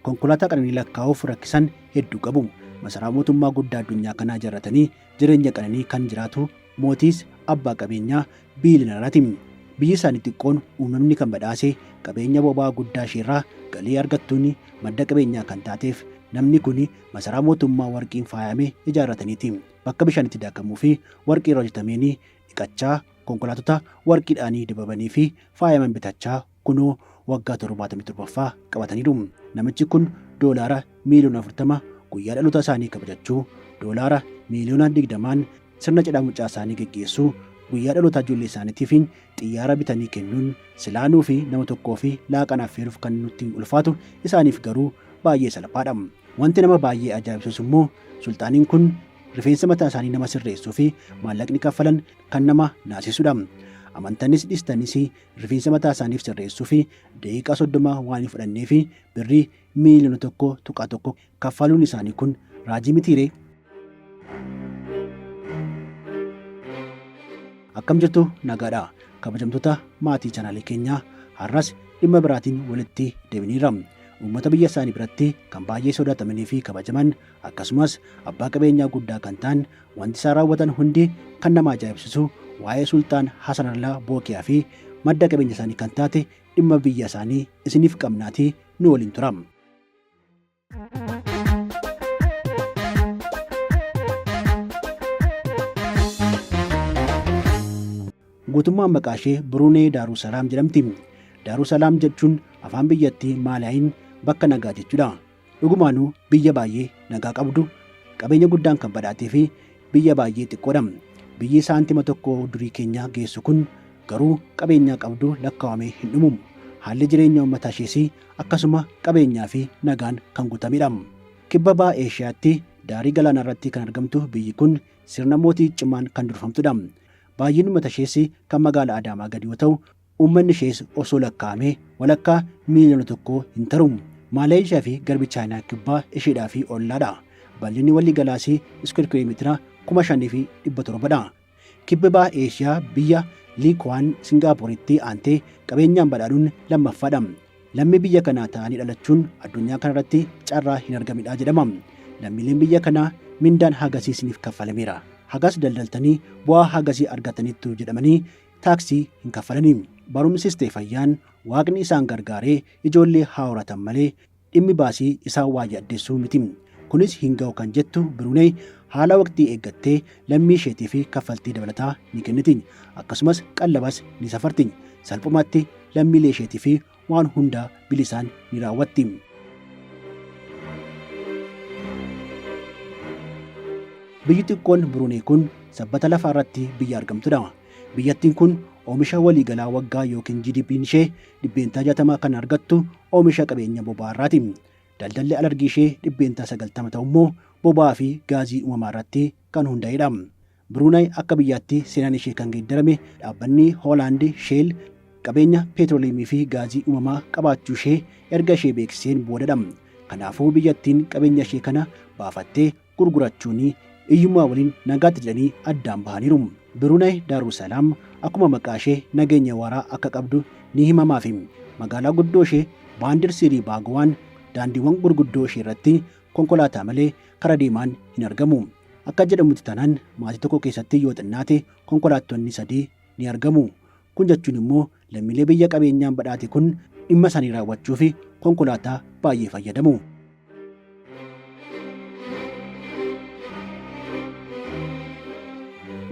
Konkolaataa qananii lakkaa'uuf rakkisan hedduu qabu. Masaraa mootummaa guddaa addunyaa kanaa ijaarratanii jireenya qananii kan jiraatu mootiis abbaa qabeenyaa biilinaraati. Biyyi isaanii xiqqoon uumamni kan badhaase qabeenya boba'aa guddaa isheerraa galii argattuun madda qabeenyaa kan taateef namni kun masaraa mootummaa warqiin faayame ijaarrataniiti. Bakka bishaan itti daakamuu fi warqii irraa hojjetameen dhiqachaa konkolaatota warqiidhaan dibamanii fi faayaman bitachaa kunoo waggaa 77ffaa qabataniiru. Namichi kun doolaara miiliyoona 40 guyyaa dhaloota isaanii kabajachuu, doolaara miiliyoona 20n sirna cidhaa mucaa isaanii geggeessuu, guyyaa dhaloota ijoollee isaaniitiif xiyyaara bitanii kennuun silaanuu fi nama tokkoo fi laaqana affeeruuf kan nutti ulfaatu isaaniif garuu baay'ee salphaadha. Wanti nama baay'ee ajaa'ibsiisu immoo sulxaaniin kun rifeensa mataa isaanii nama sirreessuu fi maallaqni kaffalan kan nama naasisudha. Amantanis dhiistanis rifeensa mataa isaaniif sirreessuu fi daqiiqaa 30 waan hin fudhannee fi birrii miiliyoona 1.1 kaffaluun isaanii kun raajii mitiiree? Akkam jirtu nagaadha. Kabajamtoota maatii chaanaalii keenyaa har'as dhimma biraatiin walitti deebineerra. Uummata biyya isaanii biratti kan baay'ee sodaatamanii fi kabajaman akkasumas abbaa qabeenyaa guddaa kan ta'an wanti isaan raawwatan hundi kan nama ajaa'ibsiisu waa'ee Sulxaan Hasanallaa Bookiyaa fi madda qabeenya isaanii kan taate dhimma biyya isaanii isiniif qabnaatii nu waliin tura. Guutummaan maqaa ishee Buruunee Daaruu Salaam jedhamti. Daaruu Salaam jechuun afaan biyyattii Maalaayin bakka nagaa jechuudha. Dhugumaanuu biyya baay'ee nagaa qabdu, qabeenya guddaan kan badhaatee fi biyya baay'ee xiqqoodha. Biyyi saantima tokko durii keenya geessu kun garuu qabeenyaa qabdu lakkaawamee hin dhumu. Haalli jireenya uummata ishees akkasuma qabeenyaa fi nagaan kan guutamedha. Kibba baha Eeshiyaatti daarii galaanaa irratti kan argamtu biyyi kun sirna mootii cimaan kan durfamtudha. Baay'inni uummata ishees kan magaala Adaamaa gadi yoo ta'u, uummanni ishees osoo lakkaa'amee walakkaa miiliyoona tokkoo hin taru. Maaleeshiyaa fi garbi Chaayinaa kibbaa isheedhaa fi ollaadha. Bal'inni waliigalaas iskuweer kiiloomeetira 5,700 dha. Kibba baha Eeshiyaa biyya Lii Kuwaan Singaappooritti aantee qabeenyaan badhaadhuun lammaffaadha. Lammii biyya kanaa ta'anii dhalachuun addunyaa kanarratti carraa hin argamidha jedhama. Lammiileen biyya kanaa mindaan hagasii isiniif kaffalameera. Hagas daldaltanii bu'aa hagasii argataniittu jedhamanii taaksii hin kaffalani. Barumsis ta'e fayyaan waaqni isaan gargaaree ijoollee haa horatan malee dhimmi baasii isaan waa yaaddessuu miti. Kunis hin ga'u kan jettu Biruuney haala waqtii eeggattee lammii isheetiif kaffaltii dabalataa ni kenniti. Akkasumas qallabas ni safarti. Salphumatti lammiilee isheetiif waan hunda bilisaan ni raawwatti. Biyyi xiqqoon Biruuney kun sabbata lafaa irratti biyya argamtudha. Biyyattiin kun oomisha waliigalaa waggaa yookiin GDP'n ishee 60% kan argattu oomisha qabeenya boba'aa irraati. Daldalli alargii ishee 90% ta'u immoo boba'aa fi gaazii uumamaa irratti kan hunda'edha. Biruunaay akka biyyaatti seenaan ishee kan geeddarame dhaabbanni Hoolaand Sheel qabeenya peetirooliyeemii fi gaazii uumamaa qabaachuu ishee erga ishee beeksiseen boodadha. Kanaafuu biyyattiin qabeenya ishee kana baafattee gurgurachuun hiyyummaa waliin nagaatti jedhanii addaan bahaniiru. Biruunaay Daaruu Salaam akkuma maqaa ishee nageenya waaraa akka qabdu ni himamaafi. Magaalaa guddoo ishee Baandir Siirii Baagowaan daandiiwwan gurguddoo ishee irratti konkolaataa malee kara deemaan hin argamu. Akka jedhamutti taanaan maatii tokko keessatti yoo xinnaate konkolaattonni 3 ni argamu. Kun jechuun immoo lammiilee biyya qabeenyaan badhaate kun dhimma isaanii raawwachuuf konkolaataa baay'ee fayyadamu.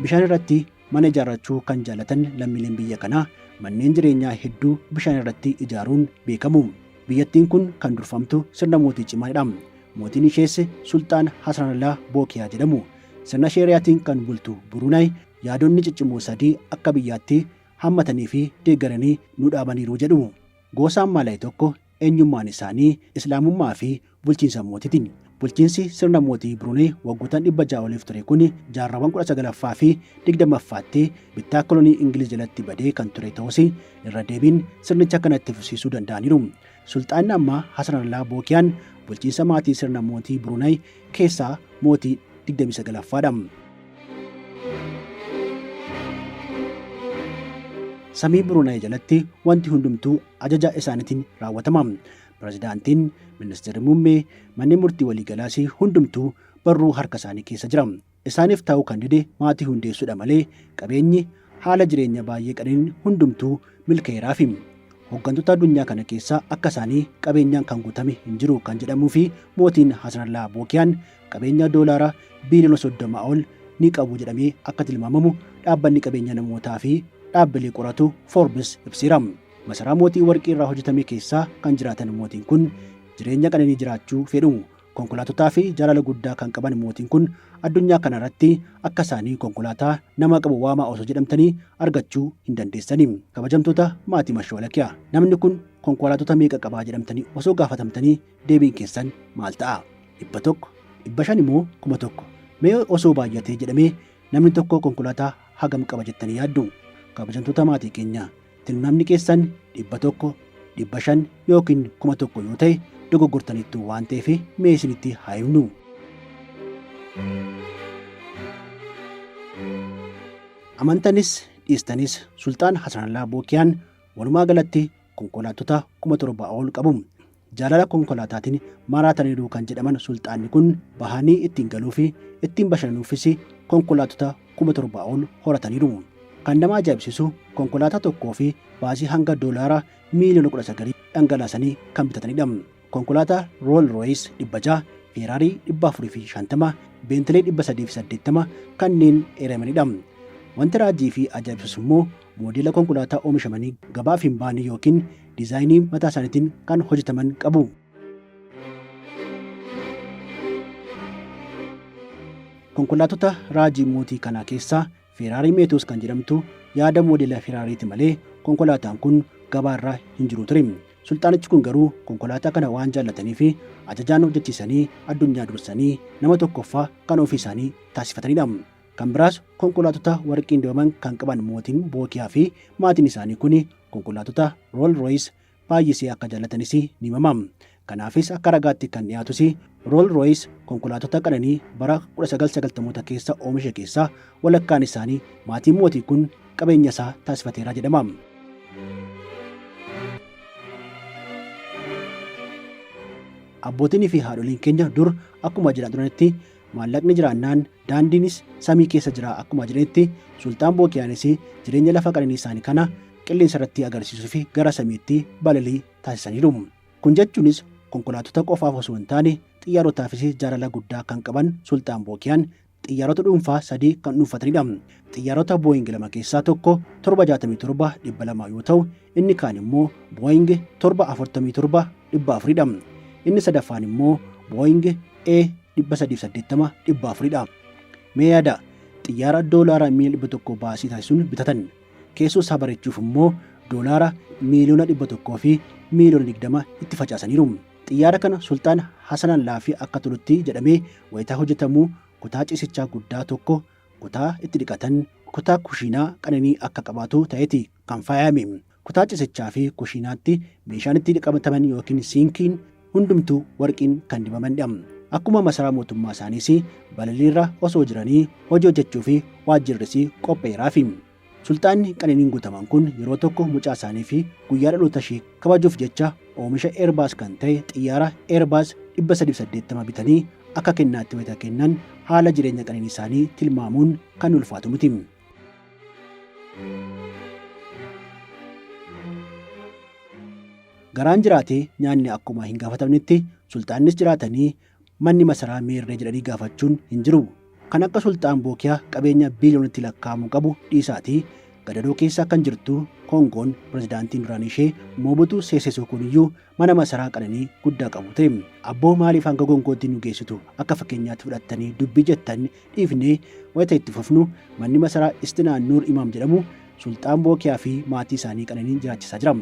Bishaan irratti mana ijaarrachuu kan jaalatan lammiileen biyya kanaa manneen jireenyaa hedduu bishaan irratti ijaaruun beekamu. Biyyattiin kun kan durfamtu sirna mootii cimaadha. Mootiin ishees Sulxaan Hasanallaa Bookiyaa jedhamu. Sirna Sheeriyaatiin kan bultu Buruunaay yaadonni ciccimoo sadii akka biyyaatti hammatanii fi deeggaranii nu dhaabaniiru jedhu. Gosaan Maalaay tokko eenyummaan isaanii Islaamummaa fi bulchiinsa mootiiti. Bulchiinsi sirna mootii Buruuney waggoottan 600 oliif ture kun jaarraawwan 19ffaa fi 20ffaatti bittaa kolonii Ingiliz jalatti badee kan ture ta'us irra deebiin sirnicha kana itti fufsiisuu danda'aniiru. Sulxaanni ammaa Hasanallaa Bookiyaan bulchiinsa maatii sirna mootii Buruuney keessaa mootii 29ffaadha. Samii Buruunay jalatti wanti hundumtuu ajaja isaaniitiin raawwatama. Pirezidaantiin, ministeerri muummee, manni murtii waliigalaas hundumtuu barruu harka isaanii keessa jira. Isaaniif taa'uu kan dide maatii hundeessuudha malee qabeenyi haala jireenya baay'ee qananiin hundumtuu milkaa'eeraafi. Hooggantoota addunyaa kana keessaa akka isaanii qabeenyaan kan guutame hin jiru kan jedhamuu fi mootiin Hasanallaa Bookiyaan qabeenya doolaara biiliyoona 30 ol ni qabu jedhamee akka tilmaamamu dhaabbanni qabeenya namootaa fi dhaabbilee qoratu Forbes ibseera. Masaraa mootii warqii irraa hojjetame keessaa kan jiraatan mootiin kun jireenya qananii jiraachuu fedhu. Konkolaatotaa fi jaalala guddaa kan qaban mootiin kun addunyaa kana irratti akka isaanii konkolaataa nama qabu waamaa osoo jedhamtanii argachuu hin dandeessani. Kabajamtoota maatii Mashoolakiyaa, namni kun konkolaatota meeqa qabaa jedhamtanii osoo gaafatamtanii deebiin keessan maal ta'a? 100, 500 immoo 1000? Mee osoo baay'atee jedhamee namni tokko konkolaataa hagam qaba jettanii yaaddu? Kabajamtoota maatii keenya, tilmaamni keessan 100, 500 yookiin 1000 yoo ta'e dogoggortaniittu waan ta'eef mee isinitti haa himnu. Amantanis dhiistanis Sulxaan Hasanallaa Bookiyaan walumaa galatti konkolaattota 7,000 ol qabu. Jaalala konkolaataatiin maraataniiru kan jedhaman sulxaanni kun bahanii ittiin galuu fi ittiin bashannanuufis konkolaattota 7,000 ol horataniiru. Kan nama ajaa'ibsiisu konkolaataa tokkoo fi baasii hanga doolaara miiliyoona 19 dhangalaasanii kan bitatanidha. Konkolaataa Rool Rooyis 600, Feeraarii 450, Beentilee 380 kanneen eeramanidha. Wanti raajii fi ajaa'ibsiisu immoo moodeela konkolaataa oomishamanii gabaaf hin baane yookiin diizaayinii mataa isaaniitiin kan hojjetaman qabu. Konkolaattota raajii mootii kanaa keessaa Feeraarii Meetos kan jedhamtu yaada moodeela Feeraariiti malee konkolaataan kun gabaarra hin jiru ture. Sulxaanichi kun garuu konkolaataa kana waan jaallataniif ajajaan hojjechiisanii addunyaa dursanii nama tokkoffaa kan ofii isaanii taasifatanidha. Kan biraas konkolaattota warqiin dibaman kan qaban mootiin Bookiyaa fi maatiin isaanii kun konkolaattota Rool Rooyis baay'isee akka jaallatanis ni himama. Kanaafis akka ragaatti kan dhiyaatus Rool Rooyis konkolaattota qananii bara 1990moota keessa oomishe keessaa walakkaan isaanii maatiin mootii kun qabeenya isaa taasifateera jedhama. Abbootiin fi haadholiin keenya dur akkuma jedhan turanitti maallaqni jiraannaan daandiinis samii keessa jira akkuma jedhanitti Sulxaan Bookiyaanis jireenya lafa qananii isaanii kana qilleensa irratti agarsiisuu fi gara samiitti balalii taasisaniiru. Kun jechuunis konkolaattota qofaaf osoo hin taane xiyyaarotaafis jaalala guddaa kan qaban Sulxaan Bookiyaan xiyyaarota dhuunfaa sadii kan dhuunfatanidha. Xiyyaarota Booying lama keessaa tokko 767 200 yoo ta'u inni kaan immoo Booying 747 400dha. Inni sadaffaan immoo Booying A 380 400dha. Mee yaada, xiyyaara doolaara miiliyoona 100 baasii taasisuun bitatan. Keessoo isaa bareechuuf immoo doolaara miiliyoona 100 fi miiliyoona 20 itti facaasaniiru. Xiyyaara kana Sulxaan Hasanallaa fi akka tolutti jedhamee wayitaa hojjetamu kutaa ciisichaa guddaa tokko, kutaa itti dhiqatan, kutaa kushiinaa qananii akka qabaatu ta'eeti kan faayame. Kutaa ciisichaa fi kushiinaatti meeshaan itti dhiqataman yookiin siinkiin hundumtuu warqiin kan dibamanidha. Akkuma masaraa mootummaa isaaniis balaliirra osoo jiranii hojii hojjechuu fi waajjirris qopheeraafi. Sulxaanni qananiin guutaman kun yeroo tokko mucaa isaanii fi guyyaa dhaloota ishee kabajuuf jecha oomisha Eerbaas kan ta'e xiyyaara Eerbaas 380 bitanii akka kennaatti wayita kennan haala jireenya qananii isaanii tilmaamuun kan ulfaatu miti. Garaan jiraatee nyaanni akkuma hin gaafatamnetti sulxaannis jiraatanii manni masaraa meerree jedhanii gaafachuun hin jiru. Kan akka Sulxaan Bookiyaa qabeenya biiliyoonatti lakkaa'amu qabu dhiisaatii gadadoo keessa kan jirtu Koongoon pirezidaantiin duraanii ishee Moobutuu Seesee Sookoon iyyuu mana masaraa qananii guddaa qabu ture. Abboo maaliif hanga Koongootti nu geessitu akka fakkeenyaatti fudhattanii dubbii jettan dhiifnee wayita itti fufnu manni masaraa Istinaa Nuur Imaam jedhamu Sulxaan Bookiyaa fi maatii isaanii qananiin jiraachisaa jira.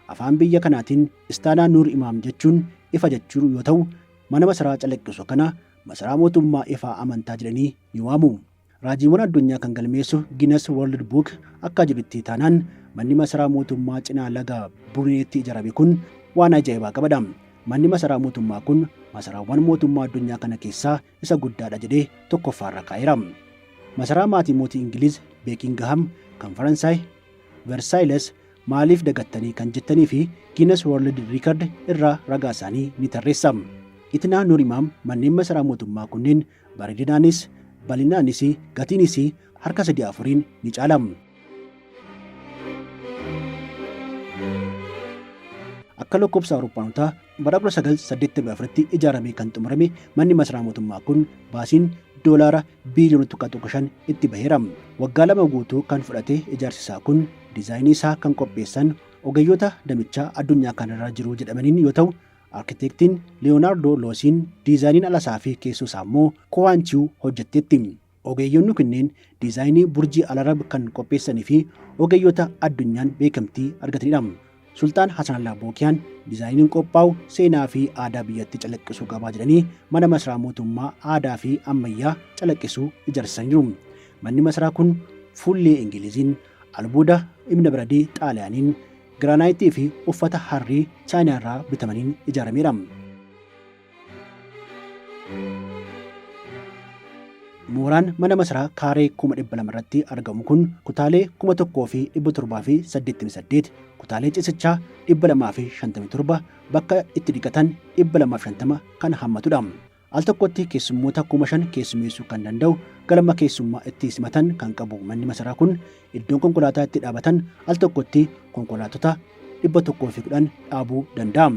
Afaan biyya kanaatiin Istaanaa Nuur Imaam jechuun ifa jechuu yoo ta'u, mana masaraa calaqqisu kana masaraa mootummaa ifaa amantaa jedhanii ni waamu. Raajiiwwan addunyaa kan galmeessu Guinness World Book akka jedhutti taanaan manni masaraa mootummaa cinaa laga Buruneetti ijaarame kun waan ajaa'ibaa qabadha. Manni masaraa mootummaa kun masaraawwan mootummaa addunyaa kana keessaa isa guddaadha jedhee tokkoffaarra kaa'eera. Masaraa maatii mootii Ingiliz Beekingaham, kan Faransaay Versaayiles, maaliif dagattanii kan jettanii fi Guinness World Record irraa ragaa isaanii ni tarreessa. Itinaa Nuur Imaam manneen masaraa mootummaa kunneen bareedinaanis bal'inaanis gatiinis harka sadii afuriin ni caala. Akka lakkoofsa Awurooppaanotaa bara 1984tti ijaaramee kan xumurame manni masaraa mootummaa kun baasiin doolaara biiliyoona 1.5 itti baheera. Waggaa 2 guutuu kan fudhate ijaarsi isaa kun diizaayinii isaa kan qopheessan ogeeyyota damichaa addunyaa kanarra jiru jedhamaniin yoo ta'u, Arkiteektiin Liyonaardoo Loosiin diizaayiniin alasaa fi keessoo isaa immoo Kowaanchiiw hojjetteetti. Ogeeyyonni kunneen diizaayinii Burjii Alarab kan qopheessanii fi ogeeyyota addunyaan beekamtii argatanidha. Sultaan Hasanallaa Bookiyaan diizaayiniin qophaa'u seenaa fi aadaa biyyattii calaqqisuu qabaa jedhanii mana masaraa mootummaa aadaa fi ammayyaa calaqqisuu ijaarsisaniiru. Manni masaraa kun fuullee Ingiliziin, albuuda ibna baradii Xaaliyaaniin, giraanaayitii fi uffata harrii Chaayinaarraa bitamaniin ijaarameera. Mooraan mana masaraa kaaree 200,000 irratti argamu kun kutaalee 1788, kutaalee ciisichaa 257, bakka itti dhiqatan 250 kan hammatudha. Al tokkotti keessummoota 5,000 keessummeessuu kan danda'u galma keessummaa itti simatan kan qabu manni masaraa kun iddoon konkolaataa itti dhaabatan al tokkotti konkolaattota 110 dhaabuu danda'a.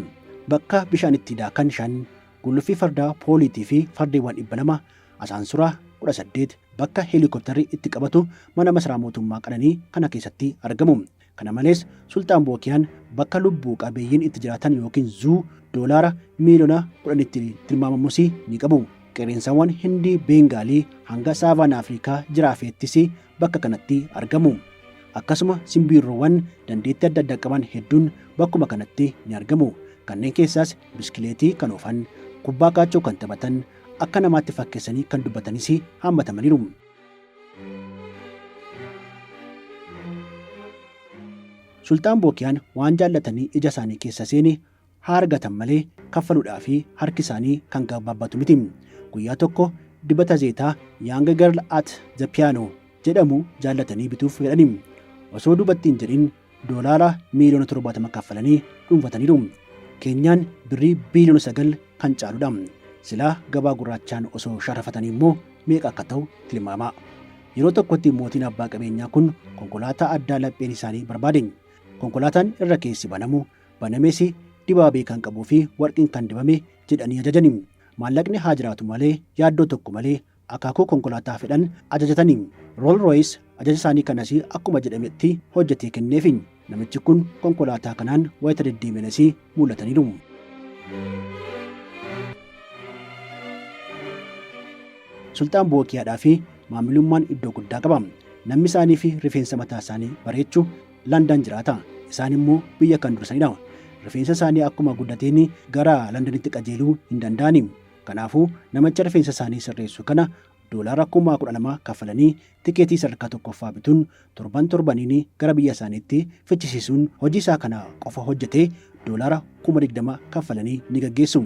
Bakka bishaan itti daakan 5, guluffii fardaa pooliitii fi fardeewwan 200, asaansuraa 18, bakka heelikooptarri itti qabatu mana masaraa mootummaa qananii kana keessatti argamu. Kana malees Sulxaan Bookiyaan bakka lubbuu qabeeyyiin itti jiraatan yookiin zuu doolaara miiliyoona 10tti tilmaamamus ni qabu. Qerreensawwan Hindii Beengaalii hanga Saavaanaa Afrikaa jiraafeettis bakka kanatti argamu. Akkasuma simbiirroowwan dandeettii adda addaa qaban hedduun bakkuma kanatti ni argamu. Kanneen keessaas biskileetii kan oofan, kubbaa kaachoo kan taphatan, akka namaatti fakkeessanii kan dubbatanis haammatamaniiru. Sulxaan Bookiyaan waan jaallatanii ija isaanii keessa seene haa argatan malee kaffaluudhaa fi harki isaanii kan gabaabbatu miti. Guyyaa tokko dibata zeetaa Young Girl at the Piano jedhamu jaallatanii bituuf fedhani. Osoo duubatti hin jedhin doolaara miiliyoona 70 kaffalanii dhuunfataniiru. Keenyaan birrii biiliyoona 9 kan caaludha. Silaa gabaa gurraachaan osoo sharafatanii immoo meeqa akka ta'u tilmaamaa. Yeroo tokkotti mootiin abbaa qabeenyaa kun konkolaataa addaa lapheen isaanii barbaade. Konkolaataan irra keessi banamu, banamees dibaabee kan qabuu fi warqiin kan dibame jedhanii ajajani. Maallaqni haa jiraatu malee yaaddoo tokko malee akaakuu konkolaataa fedhan ajajatani. Roll Royce ajaja isaanii kanas akkuma jedhametti hojjetee kenneefi. Namichi kun konkolaataa kanaan wayita deddeebi'anis mul'ataniiru. Sulxaan Bookiyaadhaa fi maamilummaan iddoo guddaa qaba. Namni isaanii fi rifeensa mataa isaanii bareechu Landan jiraata. Isaan immoo biyya kan dursanidha. Rifeensa isaanii akkuma guddateen gara Landanitti qajeeluu hin danda'ani. Kanaafuu namicha rifeensa isaanii sirreessu kana doolaara 12,000 kaffalanii tikeetii sadarkaa tokkoffaa bituun torban torbaniin gara biyya isaaniitti fichisiisuun hojii isaa kana qofa hojjetee doolaara 20,000 kaffalanii ni gaggeessu.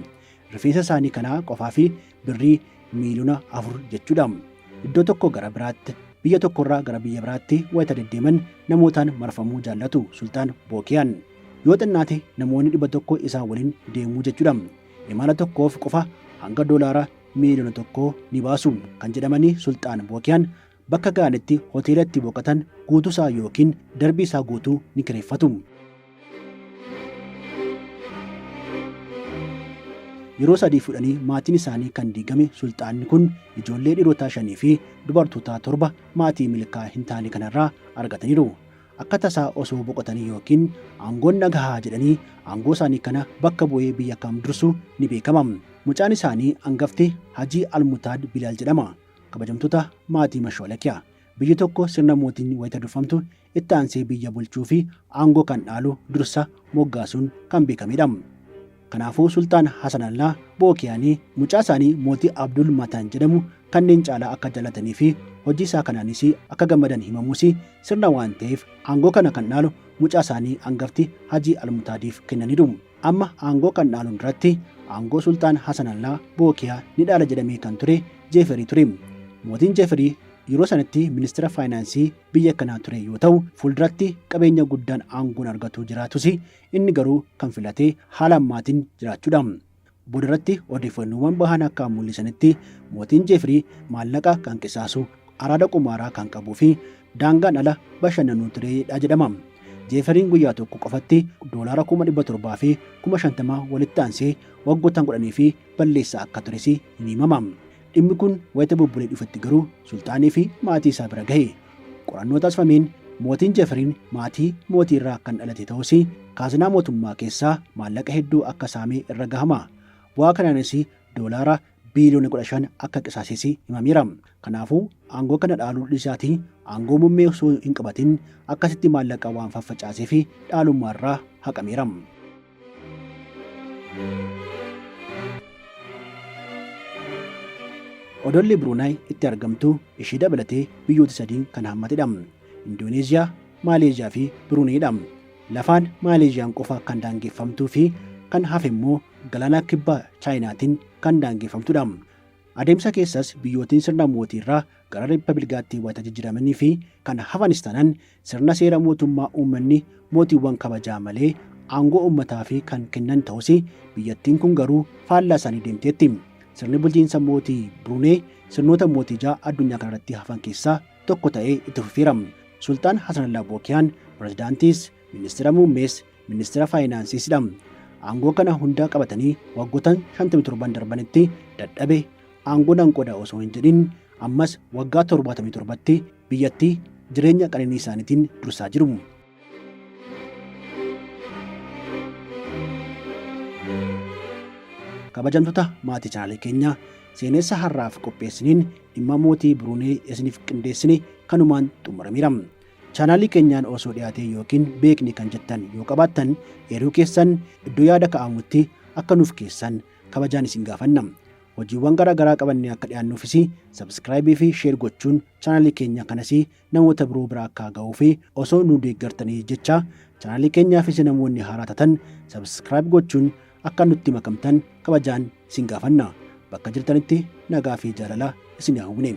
Rifeensa isaanii kanaa qofaa fi birrii miiliyoona 4 jechuudha. Iddoo tokko gara biraatti, biyya tokkorraa gara biyya biraatti wayita deddeeman namootaan marfamuu jaallatu Sulxaan Bookiyaan. Yoo xinnaate namoonni 100 isaan waliin deemuu jechuudha. Imala tokkoof qofa hanga doolaara miiliyoona 1 ni baasu kan jedhamanii Sulxaan Bookiyaan bakka ga'anitti hoteela itti boqotan guutuusaa yookiin darbii isaa guutuu ni kireeffatu. Yeroo sadii fudhanii maatiin isaanii kan diigame sulxaanni kun ijoollee dhiirotaa 5 fi dubartootaa 7 maatii milkaa'aa hin taane kanarraa argataniiru. Akka tasaa osoo boqotanii yookiin aangoon na gahaa jedhanii aangoo isaanii kana bakka bu'ee biyya kam dursu ni beekama. Mucaan isaanii angafti Hajii Almutaad Bilaal jedhama. Kabajamtoota maatii Mashoolakiyaa. Biyyi tokko sirna mootiin wayita durfamtu itti aansee biyya bulchuu fi aangoo kan dhaalu dursa moggaasuun kan beekamedha. Kanaafuu Sulxaan Hasanallaa Bookiyaanii mucaa isaanii mootii Abdul Mataan jedhamu kanneen caalaa akka jaallatanii fi hojii isaa kanaanis akka gammadan himamuus sirna waan ta'eef aangoo kana kan dhaalu mucaa isaanii angafti Hajii Almutaadiif kennaniiru. Amma aangoo kan dhaaluun duratti aangoo Sulxaan Hasanallaa Bookiyaa ni dhaala jedhamee kan ture Jeeferii ture. Mootiin Jeeferii Yeroo sanatti ministeera faayinaansii biyya kanaa ture yoo ta'u, fuulduratti qabeenya guddaan aangoon argatu jiraatus inni garuu kan filate haala ammaatiin jiraachuudha. Boodarratti odeeffannoowwan bahan akka mul'isanitti mootiin Jeefirii maallaqa kan qisaasu, araada qumaaraa kan qabuu fi daangaan ala bashannanuu turedha jedhama. Jeefiriin guyyaa tokko qofatti doolaara 750,000 walitti aansee waggoottan 10 fi balleessaa akka tures ni himama. Dhimmi kun wayita bubbulee dhufetti garuu sulxaanii fi maatii isaa bira gahe. Qorannoo taasifameen mootiin Jeefiriin maatii mootii irraa kan dhalate ta'us kaazinaa mootummaa keessaa maallaqa hedduu akka saame irra gahama. Bu'aa kanaanis doolaara biiliyoona 15 akka qisaases himameera. Kanaafuu aangoo kana dhaaluu dhiisaatii aangoo muummee osoo hin qabatin akkasitti maallaqa waan faffacaaseef dhaalummaarraa haqameera. Odolli Biruunaay itti argamtu ishee dabalatee biyyoota sadiin kan haammatedha. Indooneeziyaa, Maaleeziyaa fi Biruuneeyidha. Lafaan Maaleeziyaan qofa kan daangeffamtuu fi kan hafe immoo galaana kibba Chaayinaatiin kan daangeffamtudha. Adeemsa keessas biyyootiin sirna mootiirraa gara rippabilikaatti wayita jijjiiramanii fi kan hafanis taanaan sirna seera mootummaa uummanni mootiiwwan kabajaa malee aangoo uummataa fi kan kennan ta'us biyyattiin kun garuu faallaa isaanii deemteetti. Sirni bulchiinsa mootii Biruunee sirnoota mootii ja'a addunyaa kanarratti hafan keessaa tokko ta'ee itti fufeera. Sultaan Hasanallaa Bookiyaan pirezidaantiis, ministeera muummees, ministeera faayinaansiisidha. Aangoo kana hunda qabatanii waggoottan 57 darbanitti dadhabe aangoo nan qoda osoo hin jedhin ammas waggaa 77tti biyyattii jireenya qananii isaaniitiin dursaa jiru. Kabajamtoota maatii chaanaalii keenyaa seenessa har'aaf qopheessiniin dhimma mootii Biruunee isiniif qindeessine kanumaan xumurameera. Chaanaalii keenyaan osoo dhiyaatee yookiin beekni kan jettan yoo qabaattan eeruu keessan iddoo yaada ka'amutti akka nuuf keessan kabajaan isin gaafanna. Hojiiwwan garaa garaa qabannee akka dhiyaannuufis subscribe fi share gochuun chaanaalii keenya kanas namoota biroo bira akka ga'uu fi osoo nu deeggartanii jecha chaanaalii keenyaafis namoonni haaraa taatan subscribe gochuun akka nutti makamtan kabajaan isin gaafanna. Bakka jirtanitti nagaa fi jaalala isin hawwine.